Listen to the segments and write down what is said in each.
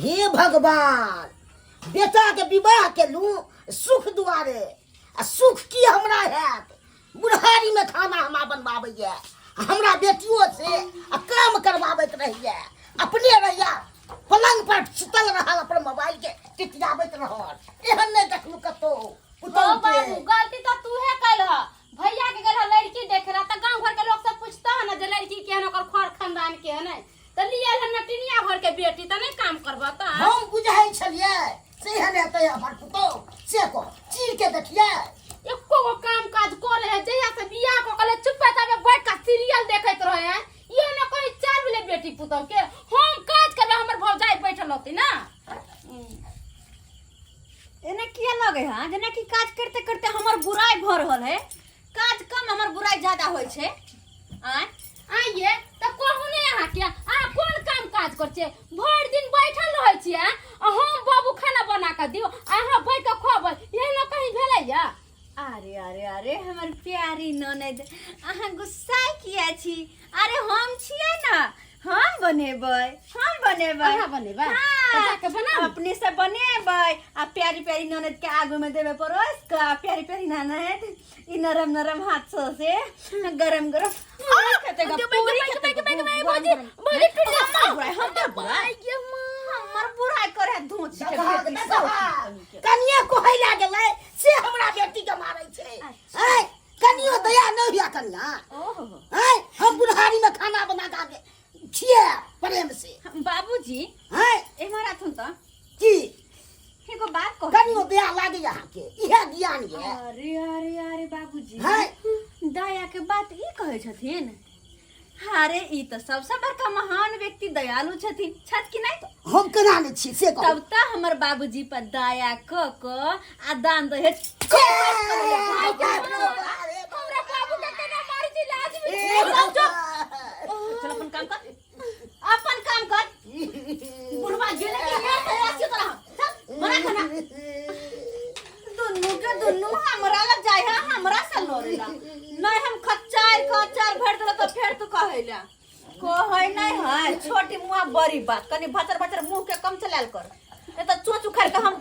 हे भगवान, बेटाके विवाह केलहुँ सुख दुआरे, आ सुख की हमरा हैत? बुढ़ारीमे खाना हमरा बनबाबैए, हमरा बेटियो से आ काम करबाबैत रहैए, अपने रहैए पलंग पर सुतल रहल, अपन मोबाइल के टिटियाबैत रहल। एहन नहि देखलहुँ कतहु पुतहु हो के। बाबू, गलती तो तूहे कैल ह। भैया के गेल ह लड़की देखे ला, त गांव घर के लोग सब पूछता है ना जे लड़की केहन, ओकर खर खानदान केहन है, त लिए हन नटिनिया घर के बेटी, त नहीं काम करबा त हम बुझै छलियै से एहन हेतै हमर पुतहु, से कह चीर के देखियै। एको गो काम काज करे है? जहिया से बियाह क कले चुप्पे चापे बैठ के सीरियल देखैत रहे हैं। ये ना कहीं चार मिले बेटी पुतहु के हम काज करबे, हमर भौजाई बैठल होती ना। एना किया लगे है जेना कि काज करते करते हमर बुराई भऽ रहल है? काज कम, हमर बुराई ज्यादा होइ छै। आँय? आइए तऽ कहू ने, अहाँके अहाँ कोन काम काज करै छियै? भरि दिन बैठल रहै छियै आ हम बाबू खाना बना कऽ दियौ, अहाँ बैठ कऽ खुआबै, एहनो कहीं भेलैया? अरे अरे अरे, हमर प्यारी ननद, अहाँ गुस्सा किया छी? अरे हम छियै ना, हम बनेबै, हम बनेबै। अहाँ बनेबै? हाँ। तऽ जाके बनाउ। अपने से बनेबै आ प्यारी प्यारी ननद के आगू में देबै परोस के, आ प्यारी प्यारी ननद ई नरम नरम हाथ से गरम गरम खेतै गा, पूरी खेतै गा, भौजी, भौजी, टूट जा। बुराई, हमर बुराई, हमर बुराई करे धोच के देखहक, बेटी देखहक। कनिये कहै ला गेलै से हमरा बेटी के मारै छै। आँय, कनियो दया नहि हुआ कनिया? ओहो। आँय, हम बुढ़ारी में खाना बना के छियै प्रेम से। बाबूजी। आँय? एम्हर आथुन तऽ। की? एगो बात कह। कनियो दया लागैया अहाँके? इएह ज्ञान ये? अरे अरे अरे बाबूजी। हैं? दया के बात ई कहै छथिन? अरे ई तऽ सबसे बड़का महान व्यक्ति दयालु छथिन, छथि कि नहि? हम केना नहि छी से कहू। तब तऽ हमर बाबूजी पर दया कऽ कऽ आ दान दहेज। हमरा बाबू के केना मारै छै, लाज में छै। चल, अपन काम कर, अपन काम कर। बुढ़वा गेले कि नहि तऽ राखियो तोरा हम। चल बना खाना। दुन्नू के दुन्नू हमरा लग जाय है हमरा से लड़ेला। नहीं हम खच्चार खच्चार भर देला तो फेर तू कहैला कहै नहीं है। छोटी मुआ बड़ी बात, कनी भचर भचर मुंह के कम चलायल कर, नहीं तो चोच उखाड़ के हम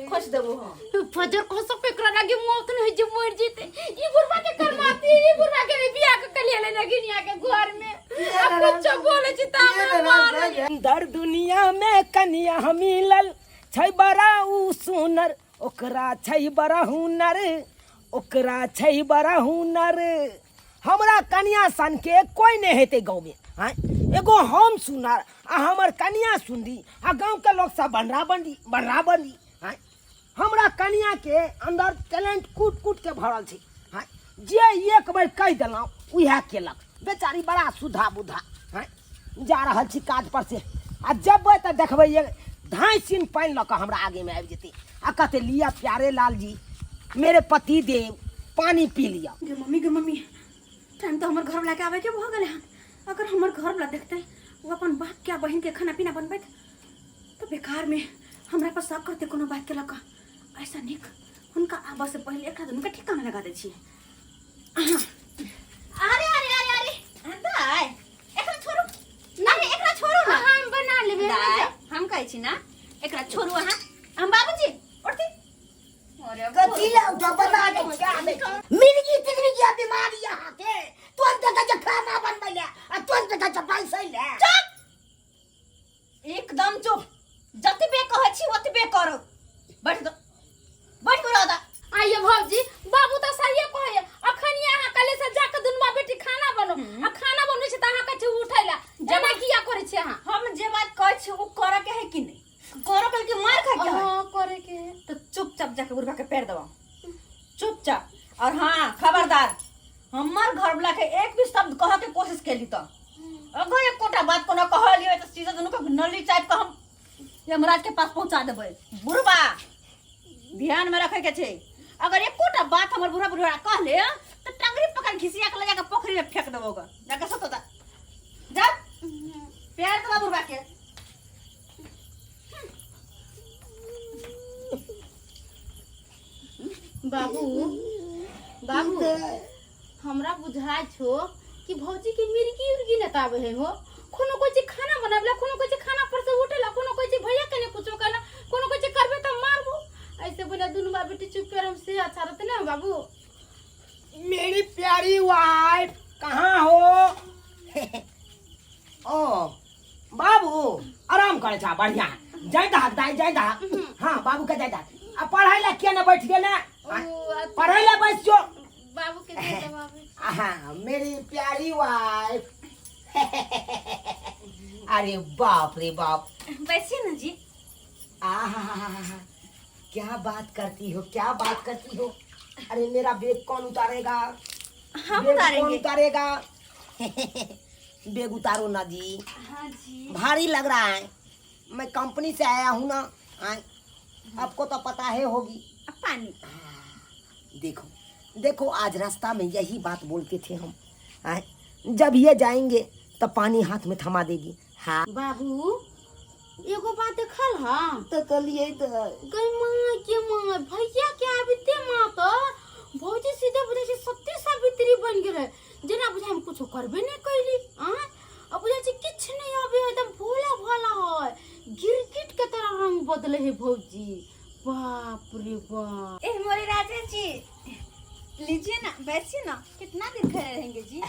खोस देबो हम। फजर को सब एकरा लागे मौत नहीं जे मर जेते। ई बुढ़वा के करमाती, ई बुढ़वा के बियाह के कलिया ले लगिनिया के घर में आ कुछ बोले छी ता हमरा मारे। दर दुनिया में कनिया मिलल छै बड़ा ऊ सुनर, ओकरा छै बड़ा हुनर, ओकरा छै बड़ा हुनर। हमरा कनिया सन के कोई नहीं हेतै गाँव में। आँय, एगो हम सुनर आ हमर कनिया सुनरी आ गाँव के लोग सब बनरा बंडी बनरा बंडी। आँय, हमरा कनिया के अंदर टैलेंट कूट कूट के भरल छै। आँय, जे एक बेर कहि देलहुँ उएह केलक बेचारी, बड़ा सुधा बुधा। आँय, जा रहल छी काज पर से आ जबै तऽ देखबै एक धाँइ सीन पानि लऽ कऽ हमरा आगेमे आबि जेतै आ कहतै, लिअ प्यारे लाल जी, मेरे पति देव, पानी पी लिअ। गे मम्मी, गे मम्मी, टाइम तऽ हमर घरवला के आबे के भऽ गेलै हन। अगर हमर घरवला देखतै ओ अपन बाप के आ बहिन के खाना पीना बनबैत तऽ बेकार में हमरा पर शक करतै कोनो बात के लऽ कऽ। ऐसा नीक हुनका आबऽ से पहिले एकरा दुनू के ठिकाना लगा दै छियै। अरे अरे अरे अरे दाइ, एकरा छोड़ू। अरे एकरा छोड़ू ना। हम बना लेबै। दाइ, हम कहै छी ना, एकरा छोड़ू अहाँ। हम बाबूजी उठती। अरे कथी लए उठब? बता दे क्या मिर्गी तिर्गी या बीमारी अहाँके? तुरंत कहै छै खाना बनबै लए आ तुरंत कहै छै बैसै लए। चुप, एकदम चुप। जतबे कहै छी ओतबे करू। बैठ दो, बैठ के रह। आइए भौजी, बाबू तऽ सहिए कहैए। अखन अहाँ कले से जाके दुनुआ बेटी खाना बनो आ खाना बनबै छै तऽ अहाँ कहै छी उठै ला। जेना किया करै छी अहाँ? हम जे बात कहै छी ओ करऽ के है कि नहि? करऽ के है कि मार खाय के है? हाँ, करे के है। तो चुपचाप जाके बुढ़वा के पैर दबाओ चुपचाप। और हाँ, खबरदार, हमर घर वाला के एक भी शब्द कह के कोशिश केली तो, अगर एकोटा बात कोनो कहलियै तो सीधा दुनू के नली चाप के हम यमराज के पास पहुंचा देबै। बुढ़बा ध्यान में रखे के छै, अगर एकोटा बात हमर बुढ़ा बुढ़ा कह ले तो टंगरी पकड़ घिसिया के ले जाके पोखरी में फेंक देबो ग। जाके सुतो जा, जा प्यार दबा बुढ़बा के। बाबू, बाबू, हमरा बुझाइ छो कि भौजी के मिर्गी उर्गी न ताबे है हो। कोनो कोई चीज खाना बनाबला, कोनो कोई चीज खाना पर से उठेला, कोनो कोई चीज भैया बाबू। मेरी प्यारी वाइफ कहाँ हो? ओ बाबू आराम करे छा, बढ़िया। जाय दहक दाई, जाय दहक। हाँ बाबू के जाय दहक। आ पढ़ाई ला किया ना बैठ गेले? पढ़ाई ला बैठ जो। बाबू के दे दे बाबू। हाँ मेरी प्यारी वाइफ। अरे बाप रे बाप। बैठिए ना जी। आहा, क्या बात करती हो, क्या बात करती हो। अरे मेरा बैग कौन उतारेगा? हम बैग कौन उतारेंगे। उतारेगा? बैग उतारो ना जी। हाँ जी। भारी लग रहा है, मैं कंपनी से आया हूँ ना। आपको तो पता है होगी। अब पानी। देखो देखो, आज रास्ता में यही बात बोलते थे हम। जब ये जाएंगे तब पानी हाथ में थमा देगी। हाँ बाबू एगो बात देखल हाँ? तो कलिए तो गई माँ के माँ भैया के आबिते माँ तो भौजी सीधे बुझाइ छै सत्य सावित्री बन गेलै, जेना बुझाइ हम कुछो करबे नहि कैली। आँ अब बुझाइ छै किछु नहि अबे, एकदम भोला भाला है, गिरगिट के तरह रंग बदले है भौजी। बाप रे बाप। ए मोरे राजा जी लीजिए ना, बैठिए ना, कितना दिन खड़े रहेंगे जी?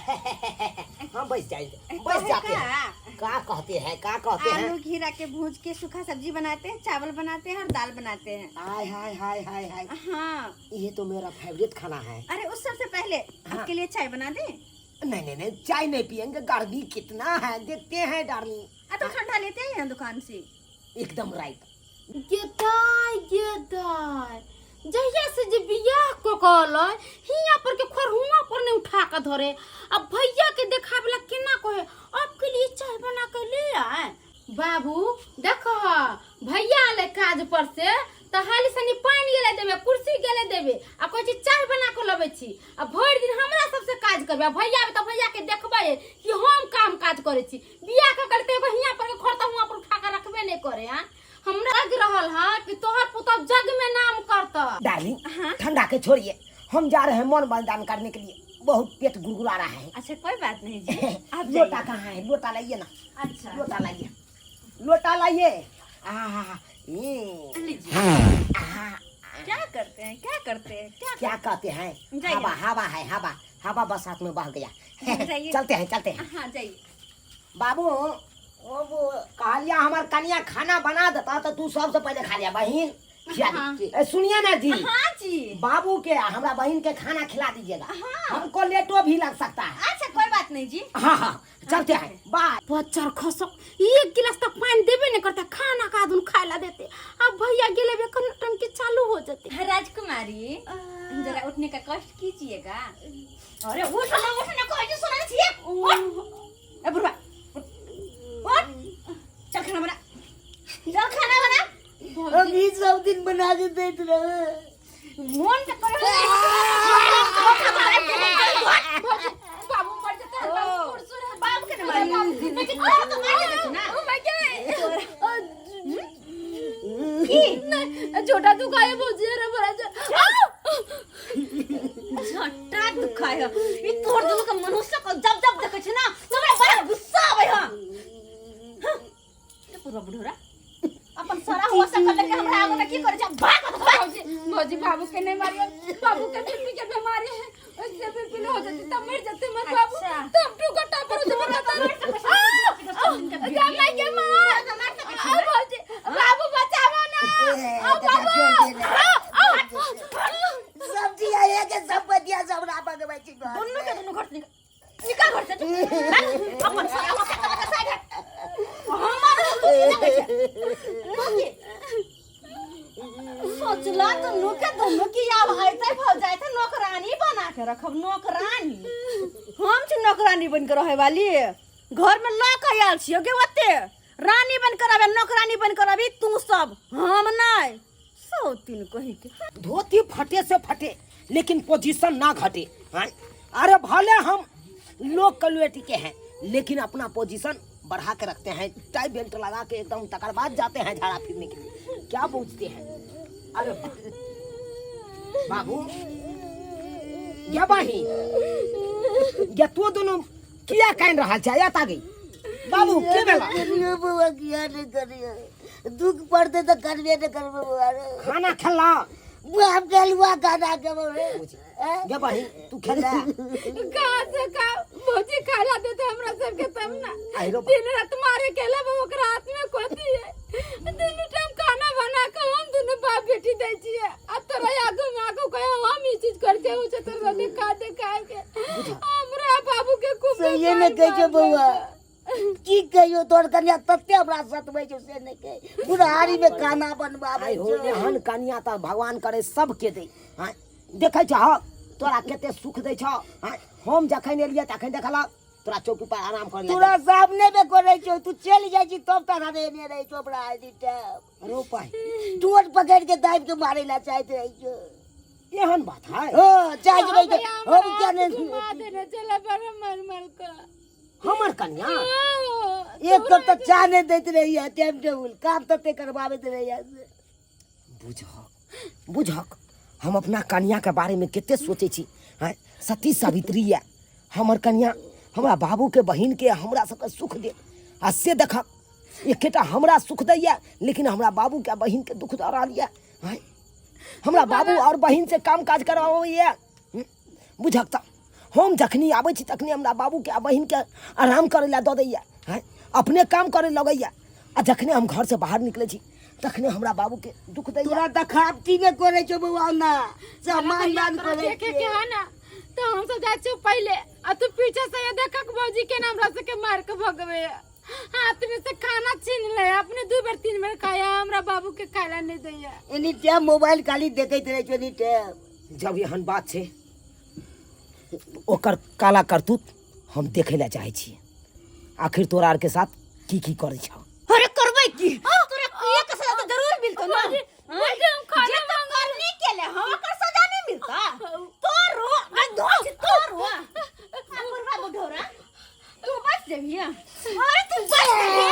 हाँ बैठ जाइए, बैठ जाते हैं। का कहते हैं, का कहते हैं? आलू घीरा के भूज के सूखा सब्जी बनाते हैं, चावल बनाते हैं और दाल बनाते हैं। हाय हाय हाय हाय हाय। हाँ ये तो मेरा फेवरेट खाना है। अरे उस सबसे पहले हाँ। आपके लिए चाय बना दे। नहीं नहीं नहीं, चाय नहीं पियेंगे, गर्मी कितना है देखते हैं डार्लिंग। तो ठंडा लेते हैं दुकान से। एकदम राइट। गेदाय गेदाय, जहिया से जे बियाह क कहलै हियां पर के खरहुआ पर नहीं उठा के धरे, अब भैया के देखाबे ला केना कहे आपके लिए चाय बना के ले आए। बाबू देख भैया आले काज पर से त हाली सनी पानि गेले देबे, कुर्सी गेले देबे, आ कहै छी चाय बना के लबै छी, आ भरि दिन हमरा सबसे काज करबे, आ भैया आबे त भैया के देखबै कि हम काम काज करै छी। बियाह क गेल त एगो हियां पर के खर त हुआं पर उठा के रखबे नहीं करे। हाँ हमरा लग रहल है कि तोहर पुतौ जग में नाम करता। डार्लिंग हाँ? ठंडा के छोड़िए, हम जा रहे हैं मन बलिदान करने के लिए, बहुत पेट गुड़गुड़ा रहा है। अच्छा कोई बात नहीं जी, आप लोटा जाइए। कहाँ है? लोटा लाइए ना। अच्छा। लोटा लाइए, लोटा लाइए। आहा, ये। लीजिए। आहा। क्या करते हैं, क्या करते हैं, क्या क्या कहते हैं? जाइए। हवा, हवा है, हवा, हवा बरसात में बह गया। जाइए। चलते हैं, चलते हैं। हाँ जाइए। बाबू ओ वो कहलिया हमार कनिया खाना बना देता तो तू सबसे पहले खा लिया बहिन। खिला दे। हाँ। ए, सुनिए ना जी। हाँ जी। बाबू के हमरा बहन के खाना खिला दीजिएगा। हाँ। हमको लेटो भी लग सकता है। अच्छा कोई बात नहीं जी। हाँ हाँ चलते हैं, बाय। बच्चर खसक एक गिलास तक पानी देबे नहीं करता, खाना का दुन खाए ला देते। अब भैया गेले बे कन टंकी चालू हो जाते। हाँ, राजकुमारी जरा उठने का कष्ट कीजिएगा। अरे उठ ना, उठ ना, कोई सुना नहीं चाहिए। उठ। ए बुढ़वा, उठ। उठ। चल खाना बना, चल खाना बना। अभी सब दिन बना के देते रहे। मन से करो। बाबू मर जाता है, बाबू कुरसुर है। बाबू के ना मारी। लेकिन बाबू तो मार देते ना। ओ my God. की? नहीं, छोटा दुखाए भौजी रे बड़ा जा। छोटा दुखाए है। ई तोर दुनू के मनुष्य को जब जब देखै छी ना, तो हमरा बड़ा गुस्सा आबै है। हाँ। ए पूर्वा बुढ़ौरा, अपन सारा हुआ सकल लेके हमरा आगू में की करै छै? भाग, भाग। भौजी, भौजी बाबू के नहीं मारियो, बाबू के बीपी के बीमारी है, उससे बीपी हो जाती तब मर जाते मर बाबू। अच्छा। तब टू घंटा पर उसे बताता मार सकै छै, जा मैं के मार। आ भौजी, बाबू बचाओ ना। आ बाबू। सब्जी आए के सब बदिया सब ना पकबै छी घर। दुनू के दुनू घर से निकल, निकल घर से। भाग, अपन सारा हुआ सकल लेके साइड हट। हमर तू की देखै छै? तू की? सोचला दुनू के दुनू की आब हेतै भौजाइ तऽ नौकरानी बना के रखब, नौकरानी। हम छी नौकरानी बन के रहै वाली, घर में लऽ के आयल छियै गे, ओते रानी बन के रहबै, नौकरानी बन के रहबी तू सब, हम नहि। सौ तीन कही के धोती फटे से फटे लेकिन पोजीशन ना घटे। हाँ? अरे भले हम लोग क्वालिटी के हैं लेकिन अपना पोजीशन बढ़ा के रखते हैं, टाई बेल्ट लगा के एकदम तकर बाद जाते हैं झाड़ा फिरने के लिए। क्या पूछते हैं? अरे बाबू या बाही या तू दोनों किया कान रहा छै या तागी बाबू के भेला? करियो बउआ, किया नहीं करियो, दुख पड़ते तो करबे नहीं करबे बउआ रे। खाना खेला? बाप के हलुआ खाना खेबो रे। गे बहिन तू खेले कहाँ से का भौजी खाला देते हमरा सबके तब ना आइरो दिन रात मारे के ला ओकरा हाथ में कोती है दुनू टाइम खाना बना के हम दुनू बाप बेटी दै छियै आ तोरा आगू में आगू कहे हम ई चीज कर के उ तोरा देखा देखा के हमरा बाबू के खूब सहिए ने कहै छौ बौआ की कहियो तोहर कनिया तते हमरा सतबै छौ से नहि कहि बुढ़ारी मे खाना बनबाबै आइ हो छौ एहन कनिया तऽ भगवान करे सबके दै आँय देखै छह तोरा कते सुख दै छौ आँय हम जखन एलियै तखन देखलक तोरा चौकी पर आराम कर तोरा सामने मे करै छौ तू चलि जाइ छी तब तोरा एने रहै छौ हमरा एनी टाइम अरे पाइ टोट पकड़ि के दाबि के मारै ला चाहैत रहै छौ एहन बात है हँ चाहैत रहै छौ हम किया नहि घुमा देने चला बड़ा मर मर के हमर कन्या एक कप तऽ चाह नहि दैत रहैया टाइम टेबुल काम तते करबाबैत रहैया बुझहक बुझहक हम अपना कन्याके बारेमे कते सोचै छी आँय सती सावित्री यऽ हमर कन्या हमरा बाबूके बहिनके हमरा सबके सुख देत आ से देखक एकेटा हमरा सुख दैया लेकिन हमरा बाबूके बहिनके दुख दऽ रहल यऽ आँय हमरा बाबू आओर बहिन से काम काज करवाबैया बुझक तऽ हम जखनी आबै छी तखनी हमरा बाबूके आ बहिनके आराम करै लए दऽ दैया आँय अपने काम करै लगैया आ जखने हम घरसँ बाहर निकलै छी तखने हमरा बाबूके दुख दैया तोरा देखावटी नहि करै छौ बौआ ना सम्मान दान तोरा करै देखे के है ना तो हम सब जाइ छियौ पहिले आ तू पीछे से ये देखक भौजी के ना हमरा सबके मार के भगवे हाथ में से खाना छीन ले अपने दू बेर तीन बेर खाया हमरा बाबू के खाला नहीं दैया एनी टाइम मोबाइल खाली देखैत रहै छौ एनी टाइम जब एहन बात छै ओकर काला करतूत हम देखै लए चाहै छियै आखिर तोरा आरके साथ की की करै छौ अरे करबै की तोरा किया के सजा तो जरूर मिलतो ना भौजी हम खाना जे तो करनी के ले हम ओकर सजा नहीं मिलता तोरो आ धो तोरो आ बुढ़वा बुढ़ोरा तू बच जेबही अरे तू बच जेबही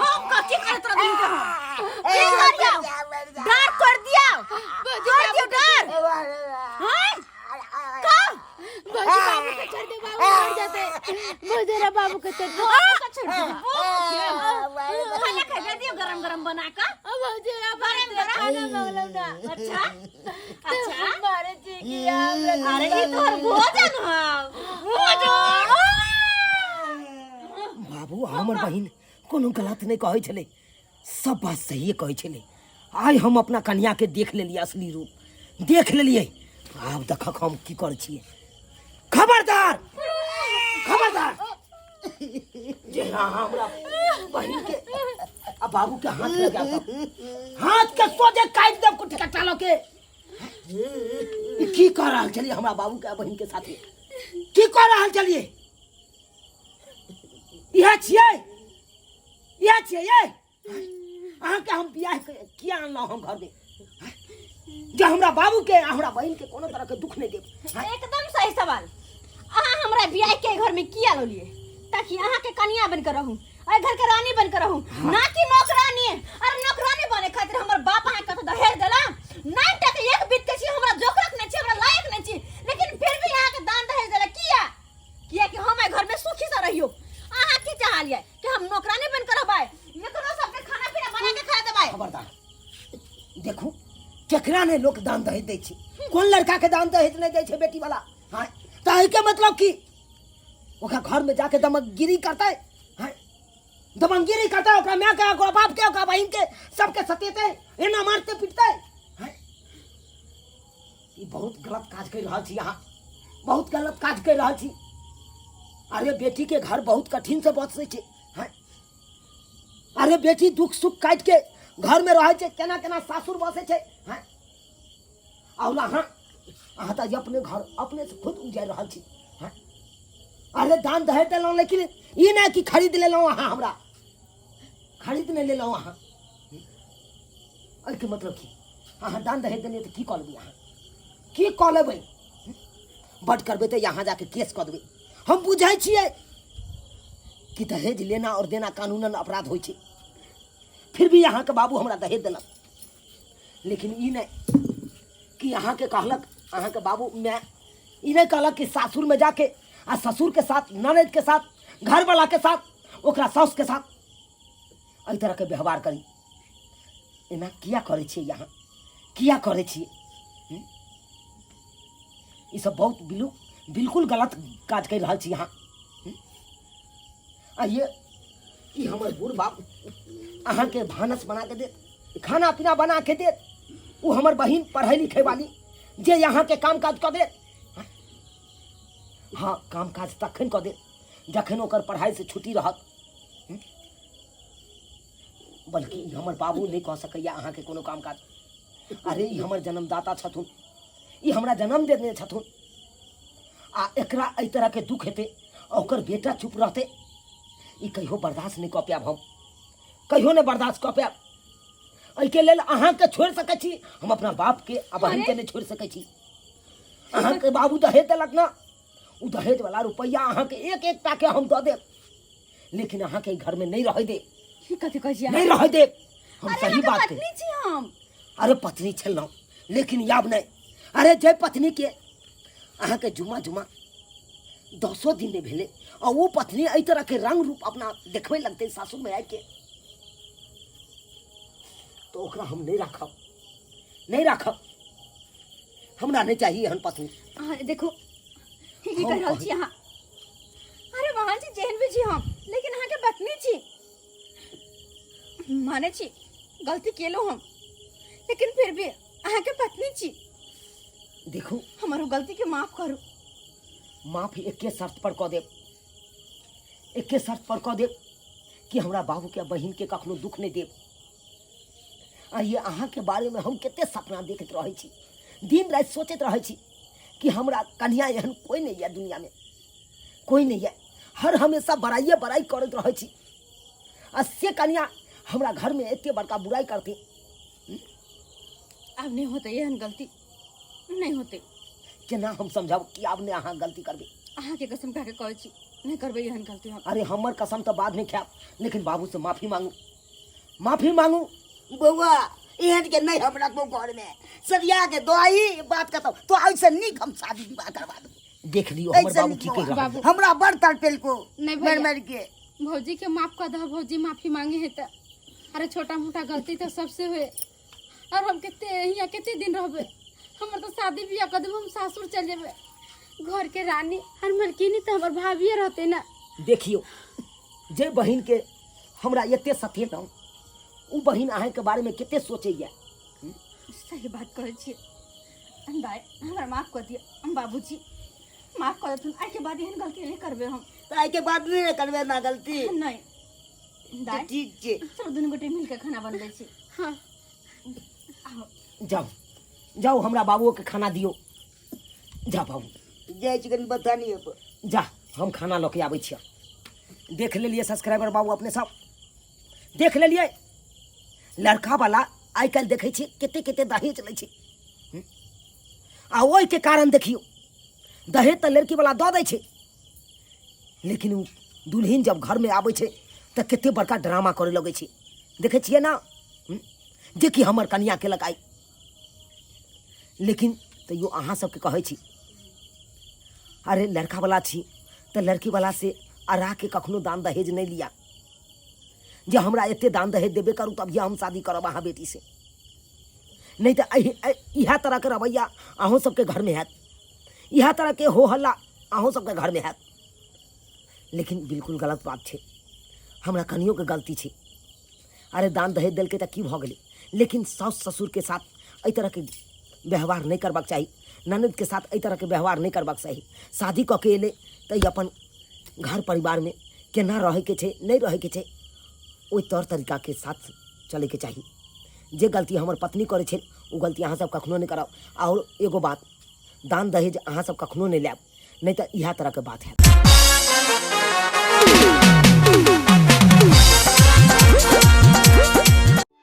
हम कथी करे तोरा दुनू के हम की करियो डर तोड़ दिया तोड़ दियो डर हैं का भौजी बाबू के छोड़ दे बाबू मर जाते भौजी रे बाबू के छोड़ दे बाबू के छोड़ दे खाना खा दियो गरम गरम बना का भौजी रे गरम गरम खाना मांगलो ना अच्छा अच्छा मारे जी की हमरा अरे ई तोहर भोजन हौ भोजन बाबू हमर बहिन कोनो गलत नहि कहै छलै सब बात सहिए कहै छलै आइ हम अपना कन्याके देख लेलियै असली रूप देख लेलियै आब देखक हम की करै छियै खबरदार खबरदार जे अहाँ हमरा बहिन के आ बाबू के हाथ लगा हाथ के सोझे काटि देब कुटी कट्टा लऽ के ई की कऽ रहल छलियै हमरा बाबू के आ बहिन के साथे की कऽ रहल छलियै इएह छियै इएह छियै ये अहाँके हम बियाह किया अनलहुँ हम घरमे जे हमरा बाबूके आ हमरा बहिनके कोनो तरहके दुख नहि देब एकदम सही सवाल अहाँ हमरा बियाह के घर में किया लौलिए ताकि अहाँ के कनिया बन के रहूं एहि घर के रानी बन के रहूं ना कि नौकरानी। अरे नौकरानी बने खातिर हमर बाप अहाँ के कतौ दहेज देला 9 टके एक बीत के छी, हमरा जोकरक नहीं छी, हमरा लायक नहीं छी, लेकिन फिर भी अहाँ के दान दहेज देला किया? किया कि हम एहि घर में सुखी से रहियो। अहाँ की चाहलिए कि हम नौकरानी बन के रहबै, एकरो सबके खाना पीना बना के खा देबै? खबरदार, देखू केकरा ने लोक दान दहेज दै छै, कोन लड़का के दान दहेज नहि दै छै बेटी वाला। हाँ तऽ एहिके मतलब की ओकरा घर में जाके दमंगगिरी करतै? हाँ दमंगगिरी करतै, ओकरा माय के, ओकरा बाप के, ओकरा बहिन के सबके सतेतै, एना मारते पिटतै। हाँ ई बहुत गलत काज कर रहल छी अहाँ, बहुत गलत काज कर रहल छी। अरे बेटी के घर बहुत कठिन से बसै छै। हाँ अरे बेटी दुख सुख काटि के घर में रहै छै, केना केना सासुर बसै छै। हाँ और अहाँ तऽ अपने घर अपने से खुद उजारि रहल छी। हाँ अरे दान दहेज देलहुँ, लेकिन ई नहि कि खरीद लेलहुँ अहाँ, हमरा खरीद नहि लेलहुँ अहाँ। एहिके मतलब की अहाँ दान दहेज देलियै तऽ की कऽ लेबै अहाँ, की कऽ लेबै? बड करबै तऽ यहाँ जाके केस कऽ देबै। हम बुझै छियै कि दहेज लेना और देना कानूनन अपराध होइ छै, फिर भी अहाँके बाबू हमरा दहेज देलक, लेकिन ई नहि कि अहाँके कहलक अहाँके बाबू माय ई नहि कहलक कि सासुरमे जाके आ ससुरके साथ, ननदके साथ, घरवलाके साथ, ओकरा साउसके साथ एहि तरहके व्यवहार करी। एना किया करै छियै अहाँ, किया करै छियै? ई सब बहुत बिल्कुल गलत काज करि रहल छी अहाँ। आ ये ई हमर बूढ़ बाप अहाँके भानस बना के देत, खाना पीना बना के देत, ओ हमर बहिन पढ़ै लिखै वाली जे अहाँके काम काज कऽ देत। हाँ, काम काज तखन कऽ देत जखन ओकर पढ़ाइसँ छुट्टी रहत। बल्कि ई हमर बाबू नहि कऽ सकैए अहाँके कोनो काम काज। अरे ई हमर जन्मदाता छथुन, ई हमरा जन्म देने छथुन, आ एकरा एहि तरहके दुख हेतै आ ओकर बेटा चुप रहतै, ई कहियो बर्दाश्त नहि कऽ पायब हम, कहियो नहि बर्दाश्त कऽ पायब। एहिके लेल अहाँके छोड़ि सकै छी हम, अपना बापके आ बहिनके नहि छोड़ि सकै छी। अहाँके बाबू दहेज देलक ने, ओ दहेजवला रुपैआ अहाँके एक एक टाके हम दऽ देब, लेकिन अहाँके घर में नहीं रह दे। ई कथी कहै छी? नहीं रह दे हम। अरे सही अहाँके बात पत्नी छी हम। अरे पत्नी छलहुँ लेकिन आब नहीं। अरे जे पत्नी के अहाँके जुमा जुमा दसो दिन नहि भेलै आ ओ पत्नी एहि तरहके रंग रूप अपना देखबै लगतै सासुरमे आबिके, तऽ ओकरा हम नहि राखब, नहि राखब। हमरा नहि चाही एहन पत्नी। अहाँ देखू ई की हम कहि रहल छी अहाँ। अरे वहाँ छी जेहन भी छी हम, लेकिन अहाँके पत्नी छी। माने छी गलती केलहुँ हम, लेकिन फिर भी अहाँके पत्नी छी। देखू हमर ओ गलती के माफ करू। माफ एके शर्त पर कऽ देब, एके शर्त पर कऽ देब कि हमरा बाबूके बहिनके कखनो दुख नहि देब। आ ये अहाँके बारेमे हम कते सपना देखैत रहै छी, दिन राति सोचैत रहै छी कि हमरा कन्या एहन कोइ नहि यऽ दुनियामे, कोइ नहि यऽ। हर हमेशा बड़ाइए बड़ाइ करैत रहै छी आ से कन्या हमरा घरमे एते बड़का बुराइ करतै। आब नहि होतै एहन गलती, नहि होतै। केना हम समझब कि आब नहि अहाँ गलती करबै? अहाँके कसम खा के कहै छी नहि करबै एहन गलती हम। अरे हमर कसम तऽ बादमे खायब, लेकिन बाबूसँ माफी मांगू, माफी मांगू। बौआ एहन के नहीं हम रखबो घर में, सरिया के दोही बात करतो तो ऐसे नीक हम शादी विवाह करवा देबो। देख लियो हमर ऐसे बाबू नीक की कहि रहल बाबू। हमरा बड़ तड़पेलको नहीं मर भैया। मर के। भौजी के माफ कर दह, भौजी माफी मांगे है त। अरे छोटा मोटा गलती तो सबसे हुए, और हम कते यहाँ कते दिन रहबे, हमर तो शादी बियाह कर देबो, हम सासुर चल जेबे। घर के रानी और मलकिनी तो हमर भाभिए रहते ना। देखियो जे बहिन के हमरा एते सतेलहुँ उ बहिन अहाँके बारेमे कते सोचैया। सही बात कहै छी दाइ, हमरा माफ कऽ दिअ बाबूजी, माफ कऽ देथुन। आइके बाद एहन गलती नहि करबै हम। तऽ आइके बाद नहि करबै ना गलती? नहि दाइ। ठीक छै, चलो दुनू गोटे मिलके खाना बनबै छी। हाँ जाउ जाउ, हमरा बाबुओके खाना दियौ। जा बाबू। जाइ छी कनि बथानी पर। जा, हम खाना लऽ के आबै छियै। देख लेलियै सब्सक्राइबर बाबू, अपने सब देख लेलियै, लड़का वाला आइ काल्हि देखै छियै कते कते दहेज लै छै। आ ओहिके कारण देखियौ दहेज तऽ लड़की वाला दऽ दै छै, लेकिन ओ दुल्हिन जब घरमे आबै छै तऽ कते बड़का ड्रामा करऽ लगै छै। देखै छियै ने? जेकि हमर कनिया केलक आइ। लेकिन तैयो अहाँ सबके कहै छी, अरे लड़का वाला छी तऽ लड़की वाला से अड़ा के कखनो दान दहेज नहि लिया जे हमरा एते दान दहेज देबे करू तभिए हम शादी करब अहाँ बेटी से, नहीं तऽ इएह तरहके रवैया अहूँ सबके घरमे हैत, इएह तरहके हो हल्ला अहूँ सबके घरमे हैत। लेकिन बिल्कुल गलत बात छै, हमरा कनियोके गलती छै। अरे दान दहेज देलकै तऽ की भऽ गेलै, लेकिन साउस ससुरके साथ एहि तरहके व्यवहार नहि करबाक चाही, ननदिके साथ एहि तरहके व्यवहार नहि करबाक चाही। शादी कऽ के एलै तऽ ई अपन घर परिवारमे केना रहैके छै नहि रहैके छै ओहि तौर तरीकाके साथ चलैके चाही। जे गलती हमर पत्नी करै छै ओ गलती अहाँसब कखनो नहि करब। आओर एगो बात, दान दहेज अहाँसब कखनो नहि लायब, नहि तऽ इएह तरहके बात हैत।